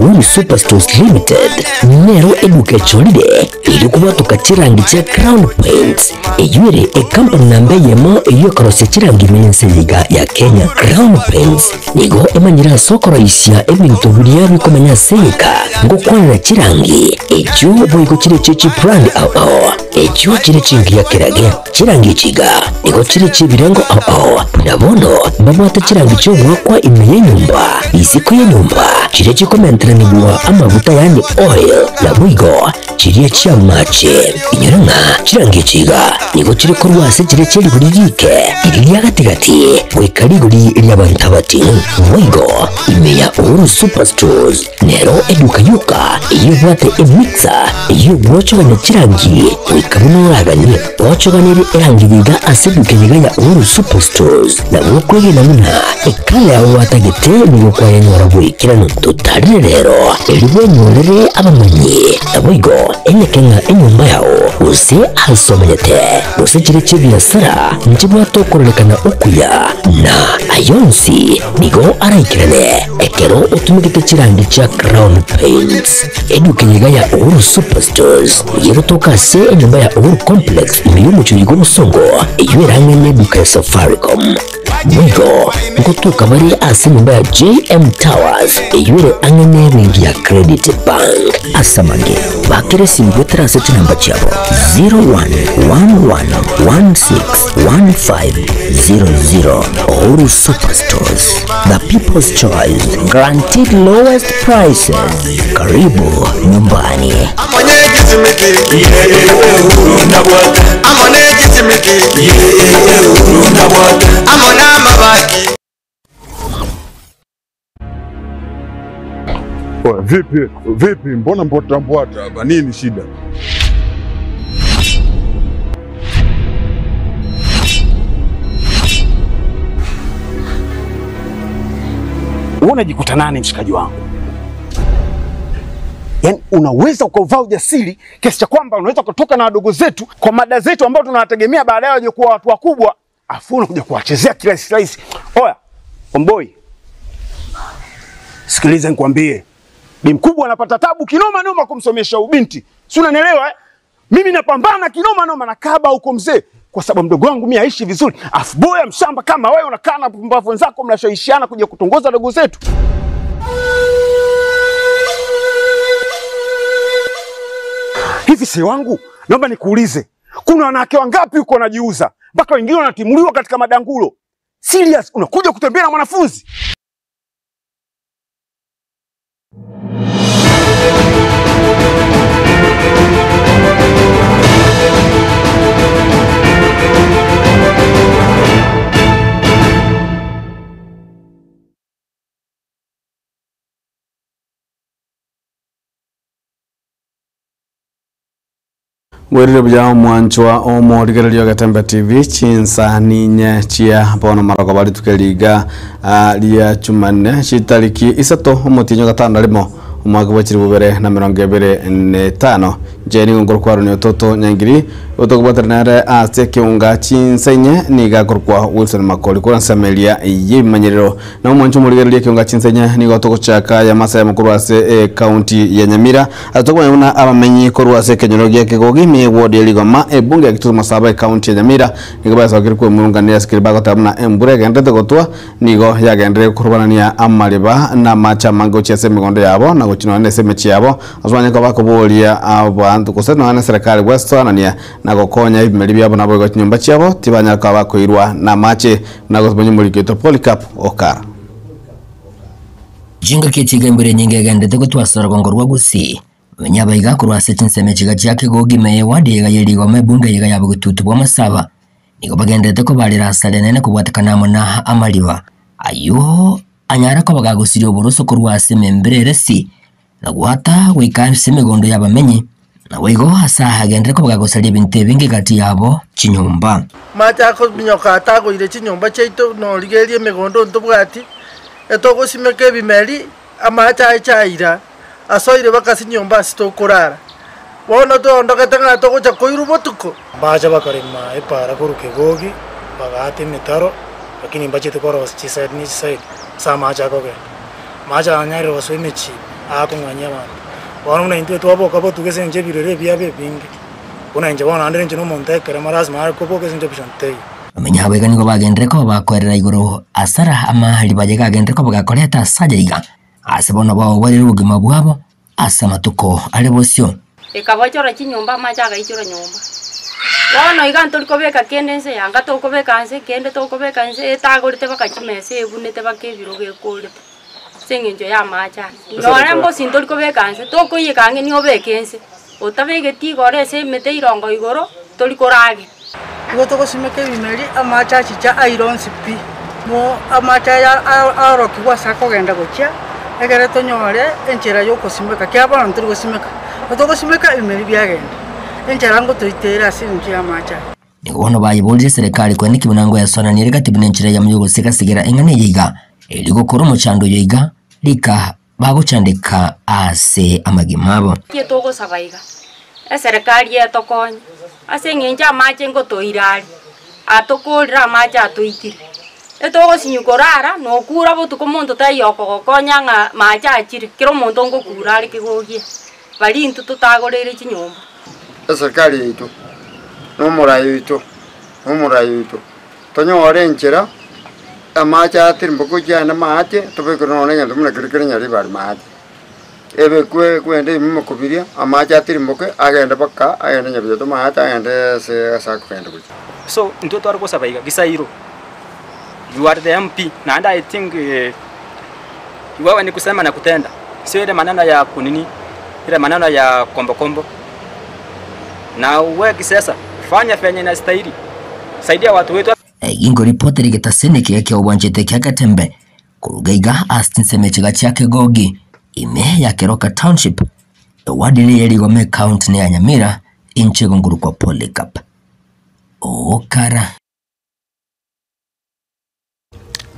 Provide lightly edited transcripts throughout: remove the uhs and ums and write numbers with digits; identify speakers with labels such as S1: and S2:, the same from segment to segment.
S1: Uhuru Superstores Limited nero eduka echorire erio kobwatoka chirangi chia Crown Paints, eyio ere ekampani namba eyemo eyio ekorosia chirangi ime y'ense eye iga ya Kenya. Crown Paints nigo emanyire ase okoroisia ebinto biria bikomenya ase egeka ngokwanera chirangi echio boigo chire echio chibrand ao ao echio chire chingiya kerage. Chirangi echi iga nigo chire chi'ebirengo ao ao, buna bono mbabwate chirangi chi'ogoakwa ime y'enyomba, isiko y'enyomba, chiria chikomenteranigwa amaguta yaani oil, naboigo chiria chi'amache. Inyora ng'a chirangi echi iga nigo chire korwa ase chiria chie rigori riike, riria ria gati-gati, goika rigori ri'abanto abating'u. Boigo ime ya Uhuru Superstores Nero eduka yoka eyio ebwate emixer eyio egwochogania chirangi goika buna oraganie. Gwochoganirie erangi iga ase eduka eye iga ya Uhuru Superstores nabo okwegena buna ekala yao gwatagete nigo kwayenyora boikeranu. Totarire rero erio bwenyorere abamanyi naboigo enyeke ng'a enyomba yao gose ase omenyete gose chire chi'ebiasara nchibwate okororekana okuya na ayonsi nigo araikerane. Ekero otumegete chirangi chia Crown Paints, eduka eye iga ya Uhuru Superstores nigo egotoka ase enyomba ya Uhuru Complex ime y'omochie oyo bw'obosongo, eyio ere ang'e n'eduka ya Safaricom. Boigo ngotoka bare ase enyomba ya JM Towers eyio ere ang'e n'ebenki ya Credit Bank. Ase amange, bakera esimi goetera ase chinamba chiabo 0111161500. Uhuru Superstores. The People's Choice, guaranteed lowest prices. Karibu nyumbani.
S2: Oya, vipi vipi, mbona mbwata mbwata hapa? Nini shida?
S3: Wewe unajikuta nani mshikaji wangu? Yaani unaweza ukauvaa ujasiri kiasi cha kwamba unaweza kutoka na wadogo zetu kwa mada zetu ambao tunawategemea baadaye waje kuwa watu wakubwa, afu unakuja kuwachezea kirahisi rahisi. Oya, omboi, sikiliza nikwambie, bi mkubwa anapata tabu kinoma noma kumsomesha ubinti, si unanielewa eh? Mimi napambana kinoma noma na kaba huko mzee, kwa sababu mdogo wangu mimi aishi vizuri, afu boya mshamba kama wewe unakaa na pumbavu wenzako mnashawishiana kuja kutongoza dogo zetu. Hivi si wangu, naomba nikuulize, kuna wanawake wangapi huko wanajiuza mpaka wengine wanatimuliwa katika madangulo? Serious, unakuja kutembea na mwanafunzi?
S4: Bwerire buya omwanchwa omorigereria Ogetembe TV chinsa ninye chia bono marogoba rituko riga ah, ria Jumanne chitariki isato omotienyi o gatano na rimo omwaka bwa chilifu bibere na emerongo ebere na etano. Inche nigo nkorokwa Aaron Ototo Nyangiri otokobwatana nere ase ekeunga chinsa inye nigo akorokwa Wilson Makori korwa ensemo eria y'ebimanyerero. Na omwancho omorigereria ekeunga chinsa inye nigo togochaka aya masemo korwa ase ecounty ya Nyamira ase tokomanya buna abamenyi korwa ase ekenyoro gia Kegogi ime eward ya Rigoma ebunge ya Kitutu Masaba ecounty ya Nyamira nigo basokire kwemurungania ase keria bagoteba buna embura egenderete gotwa nigo yagenderire korubanania amariba na amache amange gochia ase emegondo yabo na gochia nonya na ase emechie yabo ase banyare koba bakoboria abanto gose nonya na eserekari gwesoanania na gokonya ebimeri biabo naboigo chinyomba chiabo tibanyara koba bakoirwa namache buna gosomia omoriki oito Polycarp Okara.
S1: Chingaki echi iga embura enyinge egenderete gotwasa orogongo rwa Gusii, bamenyi abaiga korwa ase chinsemo echiga chia Kegogi ime y'eward eyega ye Rigoma ebunge eyega ya Bogetutu bw'Amasaba nigo bagenderete kobarera asara enene kobwatekana amo na amariba ayio anyare koba gagosiria oboroso korwa ase emembera ere si na gwata goika ase emegondo y'abamenyi, naboigo ase aya agenderere koba gagosaria ebinto ebinge egati yabo chinyomba.
S5: Amache akominyoka atagoire chinyomba chiaito, norigererie emegondo ntobwati, etogosimeka ebimeri, amache aeche aira, asoire mpaka ase chinyomba ase tokorara. Bono twaondogete ng'a togocha koirwa botuko.
S6: Mbacha bakarema epaara korwa Kegogi, bagaata emetaro, lakini mbachete korosia chiside ne chiside ase amache akogenda. Amache aya anyarire gosoa emechie ime. Akong'anyia abanto. Bono buna intwe twaboka botuko ase eng'encho ebirero ebiabo ebinge, buna inche bono naende inche nomonto ekerema lasima nare koboka ase eng'encho option teiyo.
S1: Bamenyi abo iga nigo bagenderere koba bakoerera igoro asara amariba aye gagenderere koba gakoreta ase aye iga, ase bono baoboreire obogima bwabo ase amatuko are bosio.
S7: Ekabochora chinyomba, amache agaichora nyomba. Bono iga ntori kobeka kende nse, yanga tokobeka nse, kende tokobeka nse, etagorete baka chimesa ebunete baka ebirogo ekorete, ase eng'encho ya amache aya. Nonye mbosi ntori kobeka nse, tokoiyeka ang'e nigo obeke nse, otabegeti igoro ase emete irongo igoro, tori koragera.
S5: Nigo togosimeka ebimeri, amache achicha aire onsi pi. Mo amache aya aorokigwe ase akogenda gochia, ekere tonyore enchera y'ogosimeka, ekiagera bono ntori gosimeka, ekero togosimeka ebimeri biagenda, enchara ngotoitere ase eng'encho y'amache aya.
S1: Nigo bono bayeborire eserekari koeneki buna ngoyasonania ere gati buna enchera eyemo y'ogosiga-sigera eng'ana eye iga, erio gokora omochando oyo iga, rika bagochandeka ase amagima abo.
S7: Inki togosaba iga? Eserekari etokonye, ase eng'encho amache ngotoira are, atokorire amache atoitire. Etogosinywa korara, nokura botuko monto taiyo okogokonya ng'a mache achire, kera omonto ngokura are kegokia, baria intwe totagoreire chinyomba.
S8: Eserikari yaito, na omorai oito, na omorai oito, tonyore enchera amache atirimboke gochia ande maate, tobekere nonya egento buna keria kere nyaribari maate. Ebekwe kwende ime mokobiria, amache atirimboke agende mpaka agende nyabiyoto maate agende ase ase akogenda gochia.
S9: So intwe tware gosaba iga, Gisairo, you are the MP, naende I think wewe ni kusema na kutenda, sio ile maneno ya kunini, ile maneno ya kombo kombo. Na we Kisesa, fanya venye inastahili, saidia watu wetu.
S1: Egingo ripoti rigetasini kiga kia obwanchete kia Gatembe koruga iga ase chinsemo echiga chia Kegogi ime ya Keroka Township eward ere ye Rigoma ecounty ne ya Nyamira inche egongorokwa Polycarp Okara.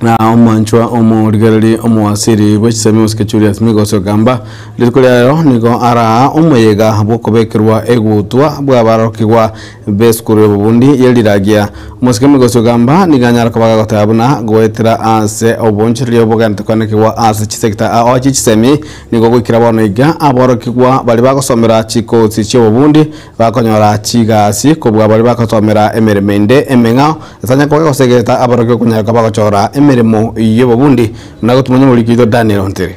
S4: Na omwanchwa omorigereria omowasiri bwe chisemi omosike Julius Migosi Ogamba rituko ria rero nigo araa omoyega bw'okobekerwa egutwa bw'abarokigwa b'esukuru y'obobundi ye riragia. Omosike Migosi Ogamba nigo anyara koba gagoteba buna goetera ase obonchoreria obogenderete koenekigwa ase chisecta ao chie chisemi nigo goikera bono iga aborokigwa baria bagosomera chikosi chi'obobundi Bakonyora chigasi kobua baria bagosomera emeremo ende emeng'ao, ase koba gosegeta aborokigwa konyara koba bagochora emeremo y'obobundi, buna gotumanya omoriki oito Daniel Ontiri.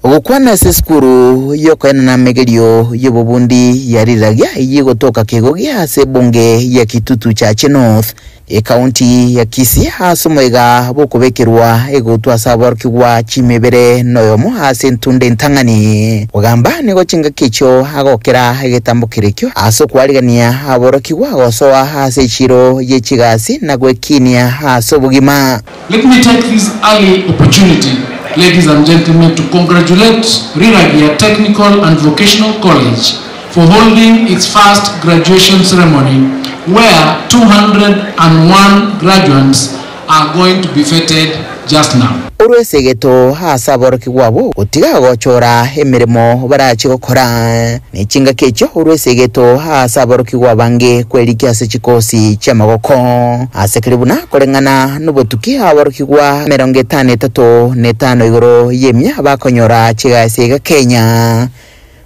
S10: Ogokwana ase esukuru y'okoenana amegerio y'obobundi ya Riragia eyio egotoka Kegogia ase ebunge ya Kitutu Chache North, Ekaunti ya Kisii ase omoyega bw'okobekerwa egutwa ase aborokigwa chimebere noyomo ase entunda entang'ani. Kogamba nigo chingaki echio agokera egetambo kerekio ase okwarigania aborokigwa gosoa ase echiro ye chigasi na gwekinia ase obogima.
S11: Let me take this early opportunity, ladies and gentlemen, to congratulate Riragia Technical and Vocational College for holding its first graduation ceremony where 201 graduates are going to be feted just now.
S10: Orwe esegeto ase aborokigwa abwo gotiga gochora emeremo barache gokora. Ne chingaki echio orwe esegeto ase aborokigwa abange kwerikia ase chikosi chi'amagoko. Ase keri buna koreng'ana nobotuki aborokigwa emerongo etano etato na etano igoro y'emia bakonyora chigasi iga Kenya.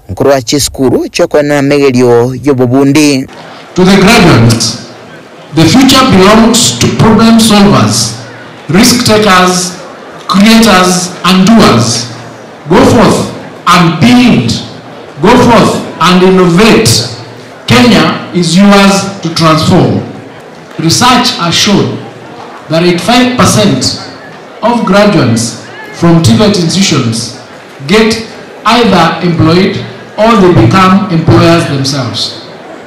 S10: Nkorwa chisukuru chi'okoenana emegerio y'obobundi.
S11: To the graduates, the future belongs to problem solvers, risk takers, creators and doers. Go forth and build, go forth and innovate. Kenya is yours to transform. Research has shown that 85% of graduates from TVET institutions get either employed or they become employers themselves.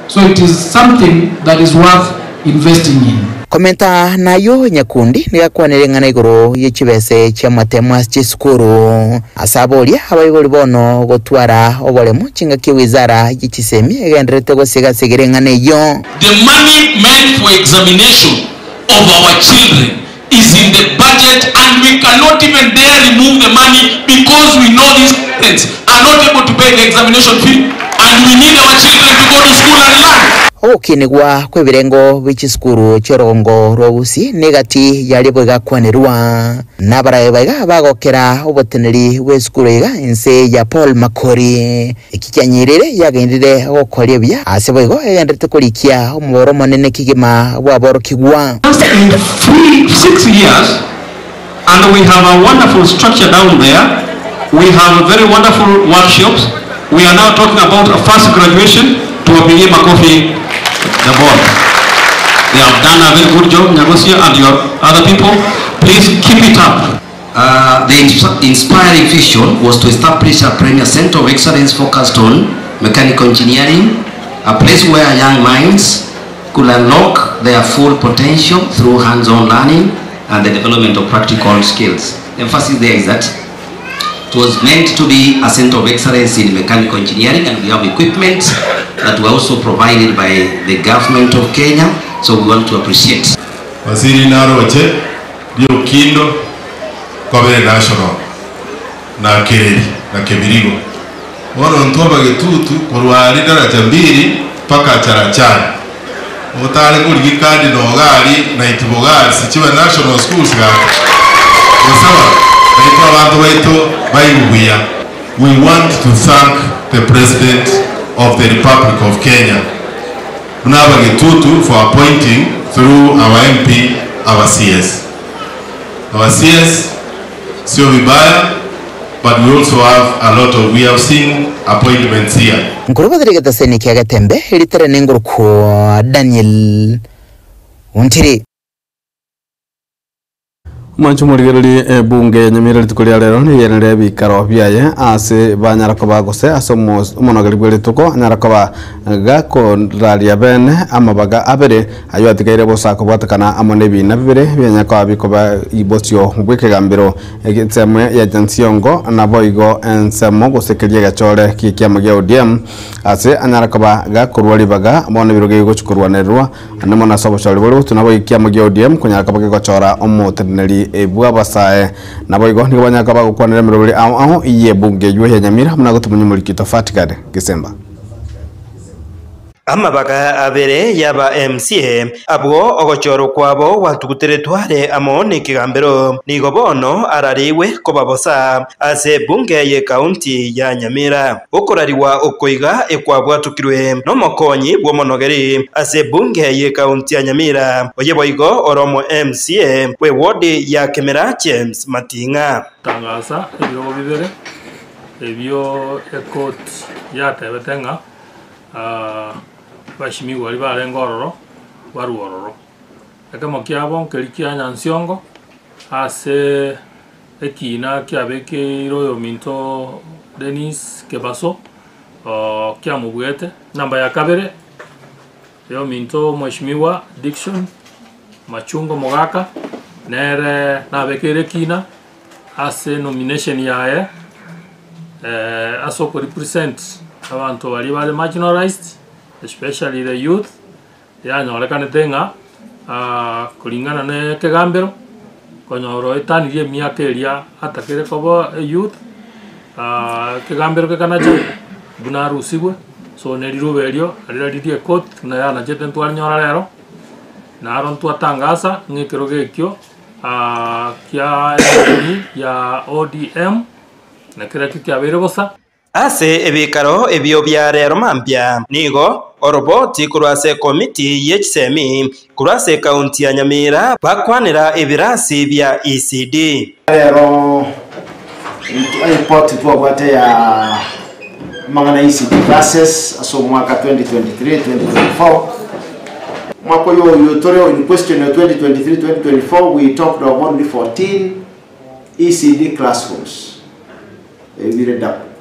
S11: So it is something that is worth investing in.
S10: Komenta nayio nyakundi nigo akwanire ing'ana igoro ye chibese chi'amatemo ase chisukuru. Ase aboria abaibori bono gotwara oboremo chingaki ewizara ye chisemi egendererete gosiga-sigera eng'ana eyio.
S11: The money meant for examination of our children is in the budget and we cannot even dare remove the money because we know these parents are not able to pay the examination fee and we need our children to go to school and learn.
S10: Ogokinigwa kw'ebirengo bie chisukuru chi'orogongo rwa Gusii negati yaria boigo akwanerwa nabarabe baiga bagokera oboteneri bw'esukuru iga inse ya Paul Makori. Eki kianyereire yagenderire gokoria buya ase boigo egendererete korikia omoboro omonene kegima bw'aborokigwa.
S12: Just in three, 6 years and we have a wonderful structure down there, we have very wonderful workshops, we are now talking about a first graduation, tuwapigie makofi the board. They have done a very good job, Nyagosia and your other people, please keep it up.
S13: The inspiring vision was to establish a premier center of excellence focused on mechanical engineering, a place where young minds could unlock their full potential through hands-on learning and the development of practical skills. The emphasis there is that it was meant to be a center of excellence in mechanical engineering, and we have equipment that were also provided by the government of Kenya, so we want to appreciate.
S14: Waziri naroche riokindo kobere national na kereri na kebirigo bono intwe abagetutu korwa aria daraja mbili mpaka charachani otare korigia cardinal iga aria na itibo girls chibe national schools gaki gose bono naintwe abanto baito baigwe buya. We want to thank the President of the Republic of Kenya buna abagetutu for appointing through our MP our CS. Our CS sio vibaya but we also have a lot of we have seen appointments here.
S10: Nkorobotera egetaseni kia Getembe, ritere nengorokwa Daniel Ontiri.
S4: Omwancho omorigererie ebunge ya Nyamira rituko ria rero niyenere ebikaro biaye ase banyara koba gose ase omonogeri bwe rituko anyara koba gakoraria bene amabaga abere ayio atigaire bosa kobwatekana amo nebiina bibere bianya koba bikoba bosio bw'ekegambero ensemo ya Nyansiongo naboigo ensemo gose keria egechore gi'ekiama gia ODM ase anyara koba gakorua ribaga bono ebirogo ebi gochia korwanererwa Naende mono ase obochori boria gotuna naboigo ekiama gia ODM konyara koba kegochora omoteneneri bw'abasae. Naboigo nigo banyara koba bagokwanera emeroberi ao ao y'ebunge eywo ya Nyamira buna gotomonya omoriki Tofati Gad Gesemba.
S15: Amabaga abere y'aba MCA abwo ogochorwa kwabo gwatuguteretwe are amo nekegambero nigo bono ararigwe koba bosa ase ebunge y'ecounty ya Nyamira. Okorarigwa oko iga ekwabwatukirwe nomokonyi bw'omonogeri ase ebunge y'ecounty ya Nyamira, oye boigo ore omo MCA bw'eward ya Kemera James Mating'a.
S16: Tangasa ebirogo bibere ebio ecourt yatebete ng'a abashimigwa baria barenge ororo barwe ororo. Ekemo kiabo nkeria kia Nyansiongo ase ekiina kiabekeire oyominto Dennis Kebaso kiamobuete. Namba ya kabere oyominto Mheshimiwa Dickson Machungo Mogaka nere nabekeire ekiina ase nomination yaye ase oko represent abanto baria bare marginalized especially the youth yanyorekanete ng'a koringana na ekegambero konyora oetanirie emiaka eria atakere koba eyouth ekegambero gekanacha buna arusigwe so ne riruba erio riria riria ecourt buna yanachete ntwarinyora rero naro ntwatangasa ng'a ekerogo ekio kia enominee ya ODM na kerekio kiabeire bosa.
S15: Ase ebikaro ebio bia rero mambia, nigo oroboti korwa ase ekomiti ye chisemi korwa ase ekaunti ya Nyamira bakwanera ebirasi bia ECD.
S17: Rero report twabwate ya amang'ana ya ECD classes ase omwaka 2023-2024. Omwaka oyo oyo tore in question ya 2023-2024 we talked of only 14 ECD classrooms ebire double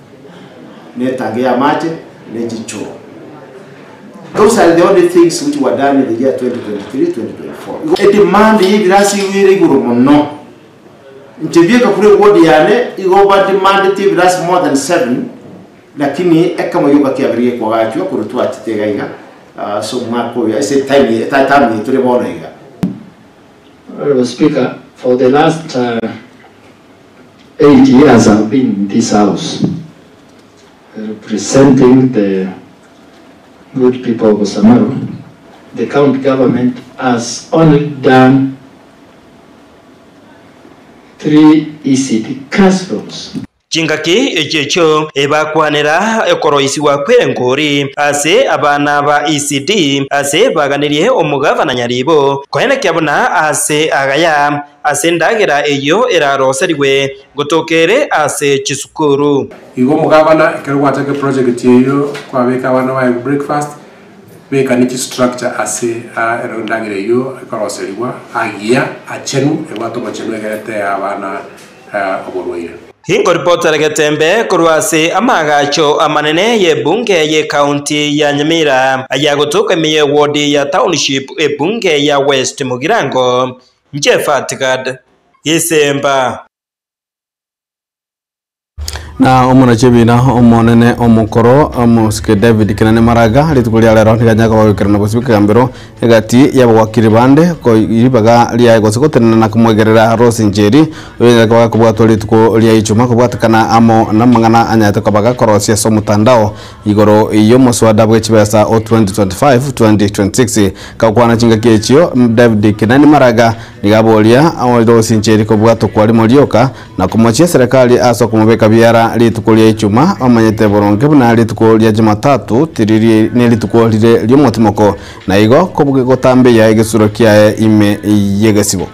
S17: netangi ya amache ne chichoo. Those are the only things which were done in the year 2023-2024. Igo edemand ye ebirasi igo ere igoro mono. Inche bieka kure eward yane igo bademandete ebirasi more than 7 lakini ekemo gioka kiabere gekwagachwa korwa twachete iga iga ase omwaka oyo ase etime eye etamu eye tore bono iga.
S18: Honourable Speaker, for the last 8 years I've been in this house representing the good people of Samaru. the county government has only done 3 ECD classrooms.
S15: Chingaki echio echio ebakwanera okoroisigwa kw'erengori ase abana ba ECD ase baganirie omogavana Nyaribo koenekia buna ase agaya ase endagera eyio eraroserigwe gotokere ase chisukuru.
S19: Igo omogavana ekero gwachaka eproject eyio kwabeka abana baye breakfast, beka ne chistructure ase endagera eyio ekoroserigwa agiya, achenu, ebwate obochenu egere tee abana oborwaire.
S15: Inkoripotera Getembe korwa ase amaagacho amanene y'ebunge y'ecounty ya Nyamira ayagotoka ime y'eward ya Township ebunge ya West Mugirango, inche Fatgad Gisemba.
S4: Na omonachebina omonene omokoro omosike David Kenene Maraga rituko ria rero niganya kobagokerana bosio bw'ekegambero egati y'abagwakiri bande ribaga riaye gose gotenena na komwegerera Rose Njeri oyonyare koba gakobwatwa rituko ria ichuma kobwatekana amo namang'ana anyarete koba gakorosia ase omotandao igoro y'omoswada bwe chibesa o 2025-2026 Gakwana chingaki echio David Kenani Maraga nigo aboria Rose Njeri kobwatwa kwarimo rioka Na komochia eserekari ase okomobeka biara rituko ria Ichuma, bamanyete boronge buna rituko ria Jumatatu tiriri nerituko rire ri'omotimoko, na igo kogotambeia egesuro kiaye ime y'egesibo.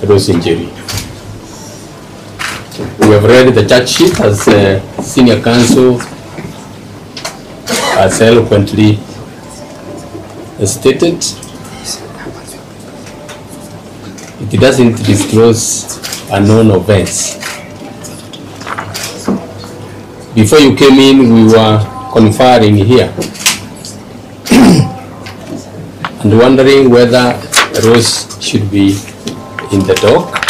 S20: Rose Njeri. We have read the charge sheet as senior counsel has eloquently stated. It doesn't disclose a known offense. Before you came in, we were conferring here and wondering whether Rose should be in the dock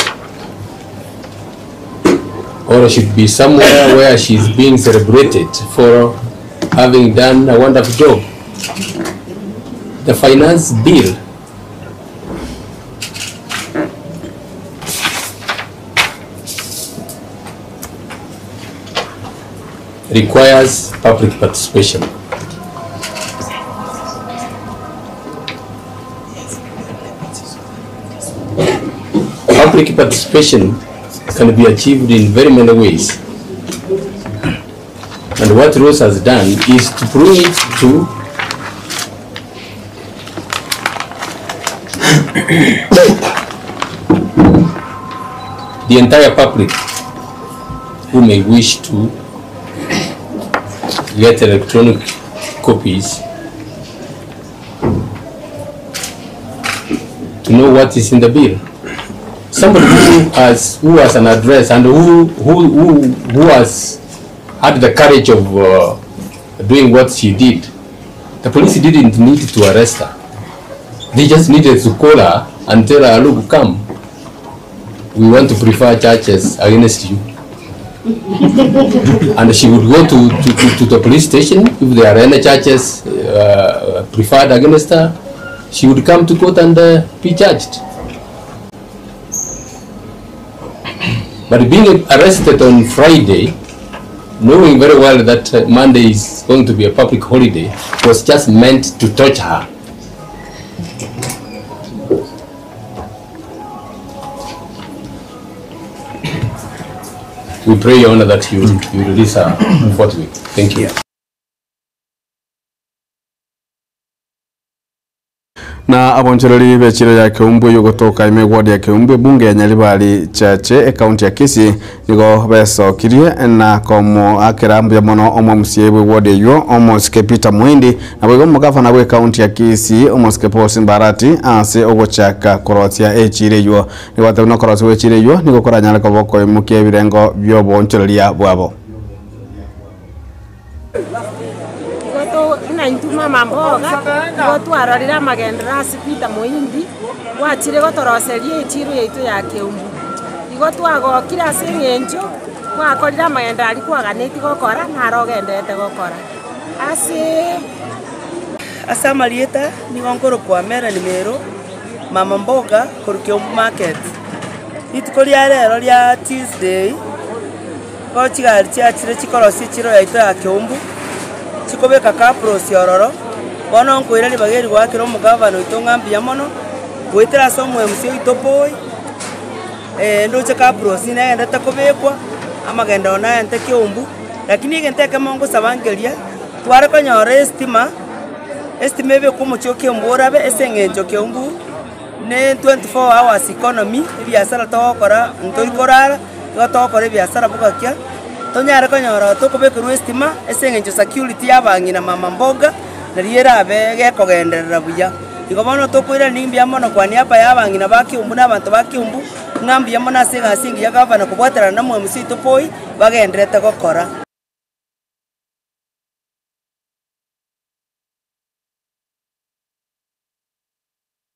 S20: or should be somewhere where she's being celebrated for having done a wonderful job. The finance bill requires public participation. Public participation can be achieved in very many ways. And what Rose has done is to bring it to the entire public who may wish to get electronic copies to know what is in the bill. Somebody who has, who has an address and who, who, who, who has had the courage of doing what she did, the police didn't need to arrest her. They just needed to call her and tell her, look, come. We want to prefer charges against you. And she would go to, to, to, to the police station. If there are any charges preferred against her, she would come to court and be charged. But being arrested on Friday, knowing very well that Monday is going to be a public holiday, was just meant to torture her. We pray, Your Honor, that you, you release her forthwith. Thank you.
S4: Na abonchoreri b'echiro ya Keumbu yogotoka ime ward ya Keumbu ebunge ya Nyaribari Chache ecounty ya Kisii nigo besokirie na komo akera mbuya mono omomsie bwe ward eyo omosike Peter Muhindi na bwego omogavana bwe county ya Kisii omosike Paul Simbarati ase ogochaka korosia echiro eyo nigo atebire nokorosia gwa echiro eyo nigo koranyare koba okoimokia ebirengo bia obonchoreria bwabo.
S21: Buna intwe mama mboga, igo twarorire amagendero ase Peter Muhindi, gwachire gotoroseria echiro yaito ya Keumbu. Igo twagokire ase eng'encho, gwakorire amagendero aria kwaganetie gokora, naro ogenderete gokora. Ase
S22: Ase amarieta nigo nkorokwa Melanie Mero, mama mboga korwa Keumbu market. Rituko ria rero ria Tuesday, igo chigari chiachire chikorosia echiro yaito ya Keumbu, chikobeka cabros ororo, bono nkoira ribaga eri goakera omogavana oito ng'a mbuya mono, goetera ase omo-mca oito Boy, ndoche cabros negenderete kobekwa, amagenderero naente Keumbu, lakini egento ekemo ngosaba nkeria, tware konyora estima, estima ebekwe omochie o Keumbu orabe ase eng'encho Keumbu. Ne 24 hours economy, ebiasara togokora ntori korara, igo togokora ebiasara bogakia, tonyare konyora tokobekerwa estima ase eng'encho security ya abang'ina mama mboga, nario erabe gekogenderera buya. Igo bono tokoirania mbuya mono kwa niaba ya abang'ina ba Kiambu na abanto ba Kiambu, ng'a mbuya mono ase egasi engiya gavana kobwaterana na omwemc oito Poi, bagendererete gokora.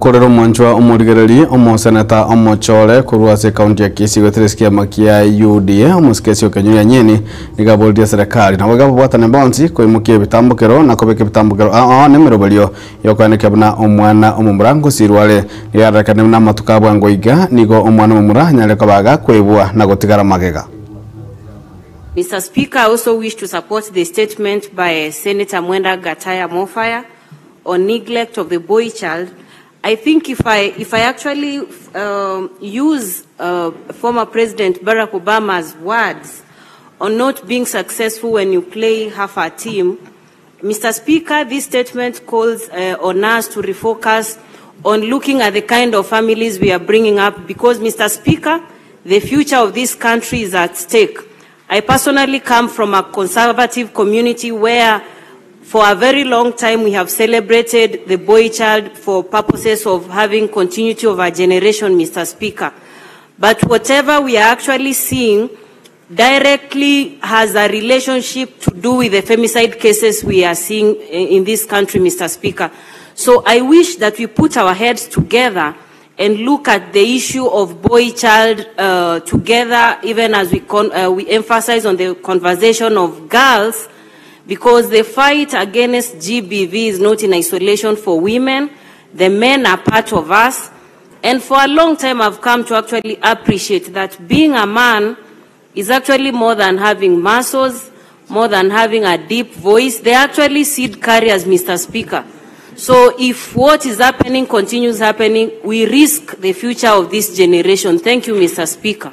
S4: Korera omwanchwa omorigereri, omoseneta omochore korwa ase ekaunti ya Kisii goetera eskiama kia UDA, omosikesi o Kenyuri Anyeni nigo aboririe eserekari nabo iga babwatane bonsi koimokia ebitambokero na kobeka ebitambokero ao ao nemeroberio yokoenekia buna omwana omomura ngosirwa are. Nigo yarorekane buna amatuko a bwango iga nigo omwana omomura anyare koba agakwebwa na gotigara magega.
S2: Mister Speaker, I also wish to support the statement by Senator Mwenda Gataya Mofaya on neglect of the boy child. I think if I, if I actually use former President Barack Obama's words on not being successful when you play half a team, Mr. Speaker, this statement calls on us to refocus on looking at the kind of families we are bringing up because, Mr. Speaker, the future of this country is at stake. I personally come from a conservative community where for a very long time we have celebrated the boy child for purposes of having continuity of our generation, Mr. Speaker. But whatever we are actually seeing directly has a relationship to do with the femicide cases we are seeing in this country, Mr. Speaker. So I wish that we put our heads together and look at the issue of boy child together, even as we emphasize on the conversation of girls, because the fight against GBV is not in isolation for women. The men are part of us. And for a long time, I've come to actually appreciate that being a man is actually more than having muscles, more than having a deep voice. They're actually seed carriers, Mr. Speaker. So if what is happening continues happening, we risk the future of this generation. Thank you, Mr. Speaker.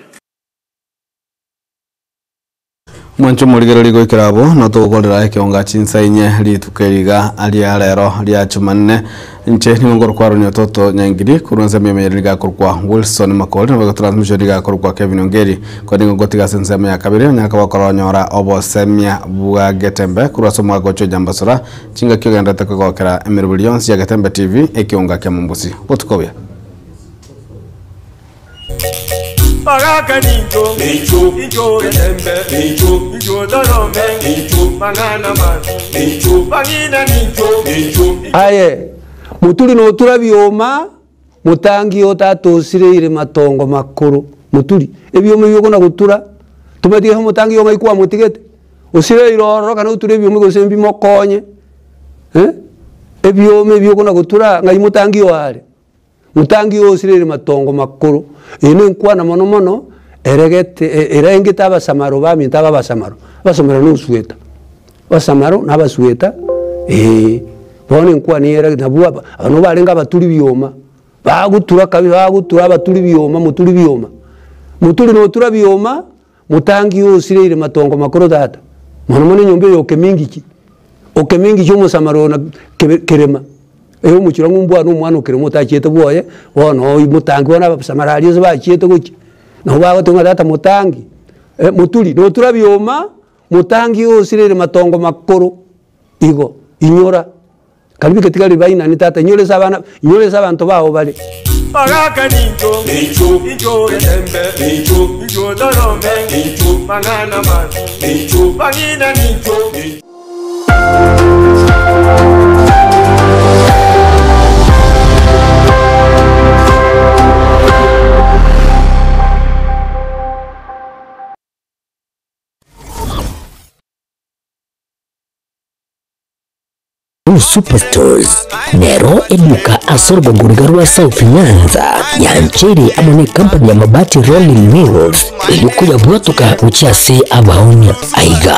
S4: Mwancho omorigereria goikera abwo notogokorera ekeonga chinsa inye rituko eriga ria rero ria Jumanne. Inche nigo ngorokwa Aaron Ototo Nyangiri korwa ensemo ya emenyereri rigakorokwa Wilson Makori nabo transmission rigakorokwa Kevin Ongeri korende nigo ngotiga ase ensemo ya kabere onyare koba okoronyora obosemia bwa Getembe korwa ase omwaka ocho Jambasora chingaki ogenderete kogokera emeroberi yonsi ya Getembe TV ekeonga kia Mombosi. Botuko obuya.
S3: Baraka ninjo, ninjo, ninjo getembe, ninjo, ninjo dorome, ninjo mangana mazi, ninjo bangina ninjo, ninjo.
S23: Aye, muturi notura bioma, mutangi otatosireire matongo makoro, muturi ebioma ebi okona gotura, tomatige mutangi ong'ai kwamotigete, osireire ororo kana oture ebioma gose mbimokonye, eh, ebioma ebi okona gotura ng'ai mutangi oare. Mutangi osireire matongo makoro, eye na enkwana mono mono, eregete erengete abasamaro baminto aba abasamaro, abasamaro na osueta, abasamaro na abasueta eh, bono enkwana eye eregete nabwo aba aba nabo barenge abaturi bioma, bagotura kabisa bagotura abaturi bioma moturi bioma, moturi notura bioma, motangi osireire matongo makoro tata, mono mono enyomba eye okemingichi, okemingichi omosamaro ona kebe kerema. Eye omochie ng'a ombwana omwana o kerema otachiete bwoye, bono oywo motangi bono abasamaro aria ase bachiete gochia, nabo bagoteba ng'a tata motangi, moturi notura bioma, motangi osireire matongo makoro, igo, inyora, karibu eketigari bainani tata inyora ase abana, inyora ase abanto bago bare.
S3: Baraka ninjo, ninjo, ninjo getembe, ninjo, ninjo dorome, ninjo mangana mazi, ninjo bangina ninjo.
S1: Superstores nero eduka ase orogongoriga rwa South Nyanza yanchere amo ne company ya Mabati Rolling Mills eriokoyabwatoka gochia ase abaonia. Aiga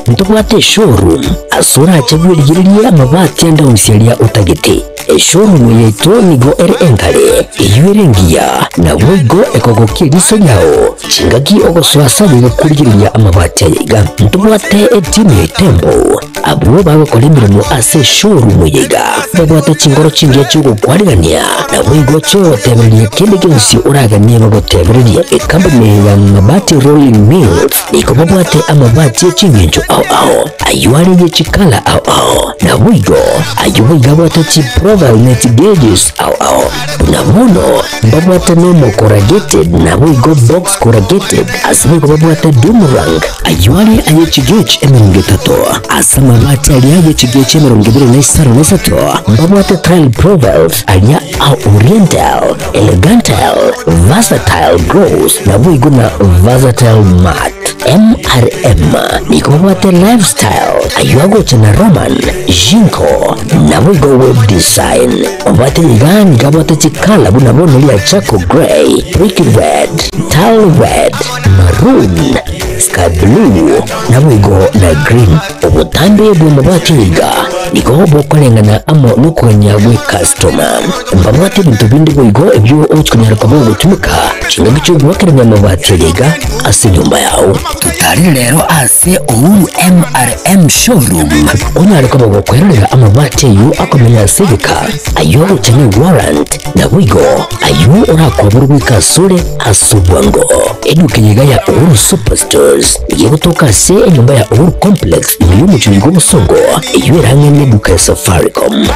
S1: Ntobwate eshowroom ase orache bwerigererie amabati ande onsi aria otagete. Eshowroom yaito nigo ere enkare, eywo ere engiya, naboigo ekogokia eriso riao chingaki ogosoa ase aye gokorigereria amabati aya iga. Ntobwate etimu ya Itembo abwo bagokora emeremo ase eshowroom eye iga, babwate chingoro chingiya chiogokwarigania, naboigo chiogotebereria kende gionsi oraganie bagotebererie. Ekampuni ya Mabati Rolling Mills nigo babwate amabati e ching'encho ao ao, ayio are ye chikala ao ao, naboigo ayio boigo abwate chiprofile ne chigauges ao ao. Buna bono mbabwate nomo corrugated naboigo box corrugated, ase boigo babwate doomerang, ayio are aye chigauge 30, ase amabati aria aye chigauge 23 mbabwate tile profiles aria a oriental, elegantal, versatile gloss naboigo na versatile matte. MRM nigo babwate lifestyle ayio agocha na Roman, Jinko naboigo web design. Obwate iga nigo abwate chikala buna bono ria charcoal grey, brick red, tile red, maroon, sky blue naboigo na green. Obotambe bw'amabati iga nigo bokoreng'ana amo nokogania gwe customer. Mbabwate ebinto binde boigo ebio ochikonyara koba ogotumeka chingaki chiogoakerania amabati aya iga ase enyomba yao. Totarire rero ase Uhuru MRM showroom onyare koba gokwerorera amabati ayio akomenya ase egeka, ayio agocha ne warrant, naboigo ayio orakoborwe goika asore ase obwango. Eduka eye iga ya Uhuru Superstores nigo egotoka ase enyomba ya Uhuru Complex ime y'omochie oyo bw'Obosongo, eyio ere ang'e neduka ya Safaricom.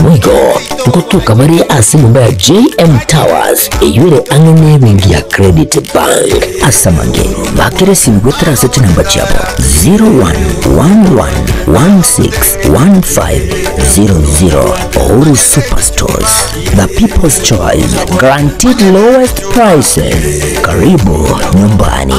S1: Boigo ngotoka bare ase enyomba ya JM Towers eyio ere ang'e nebenki ya Credit Bank. Ase amange, bakera esimi goetera ase chinamba chiabo 0111161500. Uhuru Superstores, the people's choice, guaranteed lowest prices. Karibu nyumbani.